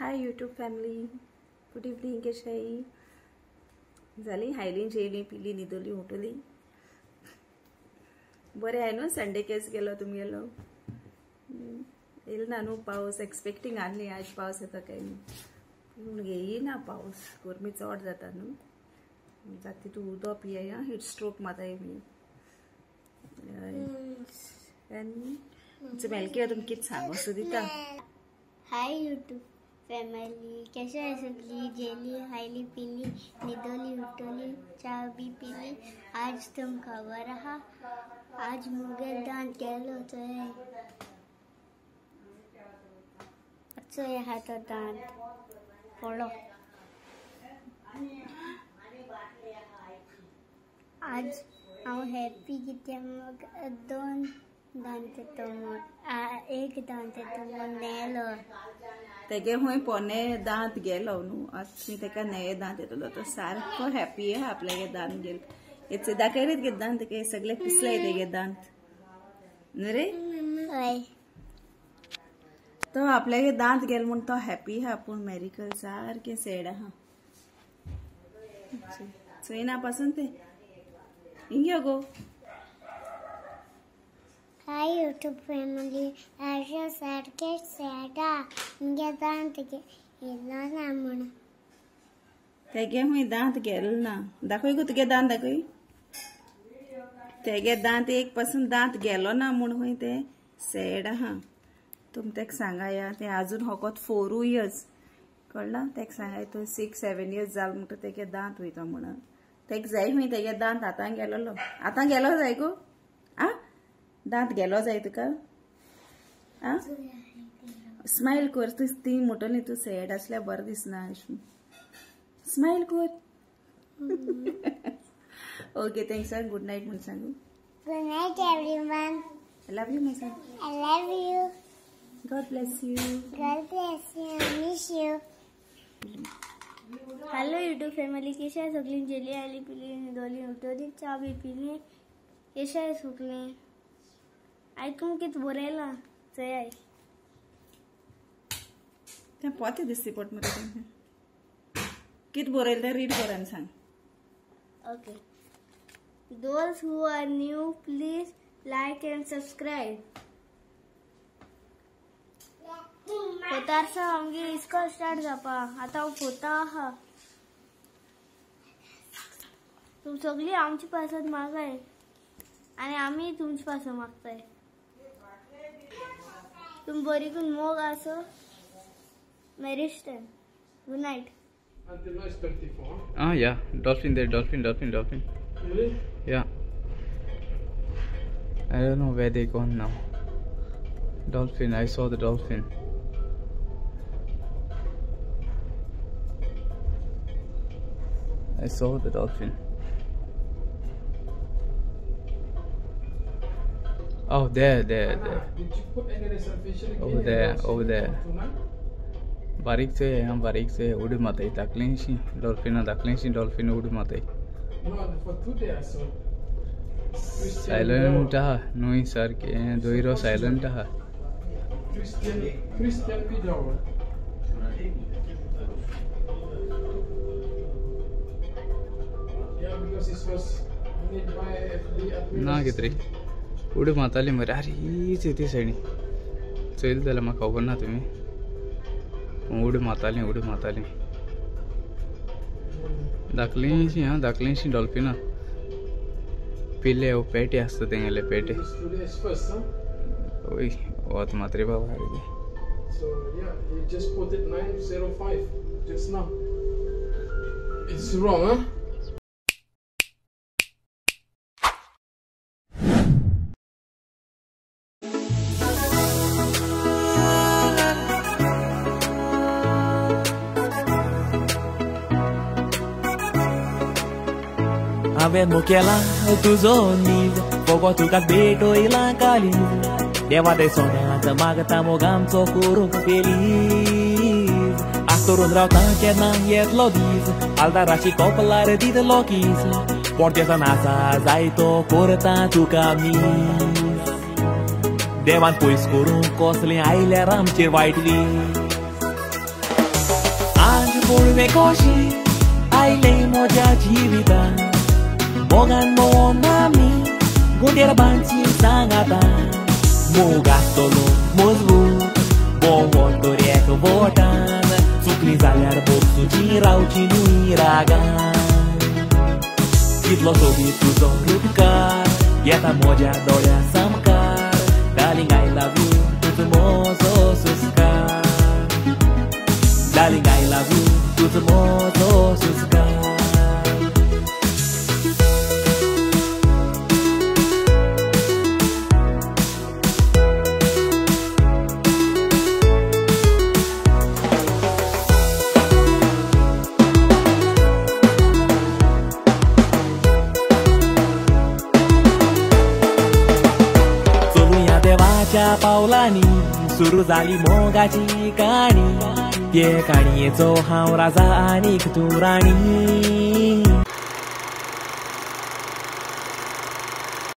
Hi YouTube family, good evening. कशाई जाली? Highly जेयली पिली न्हिदली उठली? बरें आहे न्हू? संडे केस गेलो तुमगेलो? येयल ना न्हू पावस? एक्सपेक्टींग आहली आज पावस येता काय न्हू, पूण येयना पावस. गरमी चड जाता न्हू. जाता तूं उदक पियाय, हिट स्ट्रोक माताय मी. आनी मेलकी तुमकां कितें सांगो सो दिता. हाय यूट्यूब फैमिली, कैसे है सगळी? जेली हायली पिली निदोली उठोली चा बी पिली. आज तुम खबर आहा, आज मुगे दांत गेलो चोय चोय आहा तो दांत पडलो. आज हांव हॅपी कित्याक म्हाका दोन दांत येतो म्हूण, एक दांत येतो म्हूण नेलो. तेगे हुंय पोने दांत गेलो न्हू, आज तेका नये दांत येतलो. तो सारको हॅपी आहा आपल्यागे दांत गेलो. हेचे दाखयलेत गे दांत, तेगे सगळे पिसले तेगे दांत न्हू रे. हय, तो आपल्यागे दांत गेलो म्हूण तो हॅपी आहा, पूण मेरिकल सारकें सॅड आहा. चोयना पासून ते हिंग गो. हाय यूट्यूब फॅमिली, आज सारकें सॅड आहा, मुगे दांत गेलो ना म्हूण. तेगे हुंय दांत गेलो ना. दाखय गो तुगे दांत दाखय. तेगे दांत एक पासून दांत गेलो ना म्हूण हुंय ते सॅड आहा. तुम तेका सांगाया, ते आजून होकोत 4 इयर्स कळ्ळा. तेका सांगाय तो 6-7 इयर्स जालो म्हणटा तेगे दांत वयता म्हणून. तेका जाय हुंय तेगे दांत आतां गेलोलो. आतां गेलो जाय गो? आ दांत गेलो जाय तुका? आ स्मायल कर. तूं ती म्हणटली तूं सॅड आसल्यार बरें दिसना अशें. स्मायल कर. Okay thanks sir. Good night म्हूण सांगू. Good night everyone. I love you my sir. I love you. God bless you. God bless you. I miss you. Hello YouTube family, कशा आहे सगळी? जेली आली पिली न्हिदोली उठोली च्या बी पिली. कशा आहे सगळी? आयकूंक कितें बरयलां चोयाय. तें पोते दिसती पोट मरे. कितें बरयलें तें रीड कर आनी सांग. Okay. Those who are new, please like and subscribe. फोतार आमगे इस्कॉल स्टार्ट जावपा आतां हांव फोता आहा. तुम सगळीं आमचे पासत मागाय आनी आमी तुमचे पासत मागताय. तुम बरी करून मोग आसो. मेरिस्टन. Good night. Until now it's 34. Ah yeah, dolphin there, dolphin, dolphin, dolphin. Really? Yeah. I don't know where they gone now. Dolphin, I saw the dolphin. I saw the dolphin. Oh, there, there, there. Did you put any reservation again? Over there, over there. बारीक से हम बारीक से उड़ी माताई दाखलीशी dolphin दाखलीशी dolphin उड़ी माताई. No, for today I saw. Silent आहा नुई sir K दोइरो silent आहा. Christian Vidal. Yeah, because it was made by FD admin. ना कितरी उडी माताली मरे. अरे हीच ती सायडी चोयल जाल्यार म्हाका खबर ना तुमी. उडी माताली उडी माताली दाखलीशी. हा दाखलीशी डॉल्फिना पिले वो पेटे आसता तेंगेले पेटे. ओय वत मात्रे बाबा. So yeah, you just put it 905 just now. It's wrong, huh? हांवें मुखेला तुजो नीज फोगो तुका भेटयला कालीज. देवा ते सोन्यात मागता मोग आमचो करूंक पेलीज. आस्तरून रावता केन्ना येतलो दीस, आल्दाराची कोपलार दितलो कीस. पोर्तेसान आसा जायतो करता तुका मीस. देवान पयस करूंक कसलें आयल्यार आमचेर वायट वीस. कुळवे कोशी आयले म्हज्या जिवितान मोगान मोन आमी गुंडेर बांदची सांगाता मोग आसतलो मजबूत भोंवोन दर्याक बोटान चुकली जाल्यार बोगसुची रावची न्हय रागान कितलो सोबीत तुजो रुपकार येता म्हज्या दोळ्या सामकार डार्लिंग I love you तूंच म्हजो सुस्कार डार्लिंग I love you तूंच म्हजो सुस्कार. देवाच्या पावलांनी सुरू जाली मोगाची काणी ते काणयेचो हांव राजा आनीक तूं राणी.